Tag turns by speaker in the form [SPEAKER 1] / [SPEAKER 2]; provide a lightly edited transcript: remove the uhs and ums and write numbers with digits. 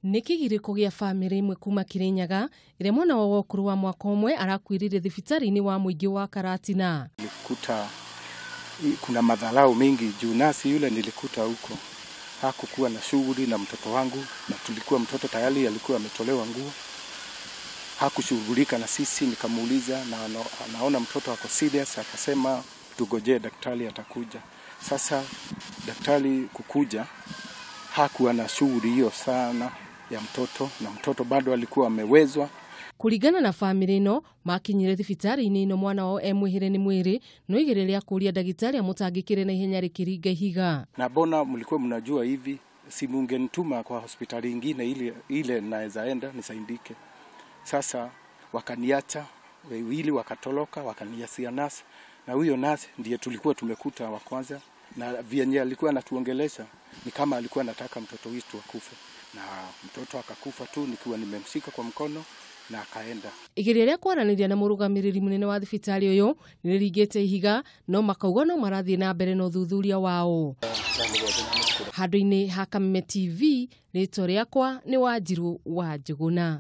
[SPEAKER 1] Nĩ kĩgirĩko gĩa bamĩrĩ ĩmwe kuma Kirinyaga ĩrĩa mwana wao wa ũkũrũ wa mwaka ũmwe arakuĩrĩire thibitarĩ-inĩ wa mũingĩ wa Karatina.
[SPEAKER 2] Nilikuta kuna madharau mingi juu nasi yule nilikuta huko hakukuwa na shughuli na mtoto wangu, na tulikuwa mtoto tayari alikuwa ametolewa nguo, hakushughulika na sisi. Nikamuuliza na naona mtoto ako serious, akasema tugojee daktari atakuja. Sasa daktari kukuja hakuwa na shughuli hiyo sana ya mtoto, na mtoto bado alikuwa amewezwa.
[SPEAKER 1] Kũringana na bamĩrĩ ĩno, makinyire thibitarĩ-inĩ ĩno mwana wao emwĩhĩre nĩ mwĩrĩ, no igĩrĩ rĩa kũũria ndagĩtarĩ amũtangĩkĩre na ihenya rĩkĩringa ihiga.
[SPEAKER 2] Na mbona mlikuwa mnajua hivi, si mungenituma kwa hospitali ingine ile ile naweza enda nisaidike. Sasa wakaniacha wawili, wakatoroka, wakaniasia nasi, na huyo nasi ndiye tulikuwa tumekuta wa kwanza, na vyenye alikuwa anatuongelesha ni kama alikuwa anataka mtoto wetu akufe, na mtoto akakufa tu nikiwa nimemshika kwa mkono na akaenda.
[SPEAKER 1] Igeria rĩa kwaranĩria na mũrũgamĩrĩri mũnene wa thibitarĩ ũyũ nĩ rĩringĩte ihiga, no makauga no marathiĩ na mbere na ũthuthuria wao. Handũ-inĩ ha Kameme TV, rĩtwa rĩakwa nĩ Wanjirũ wa Njũgũna.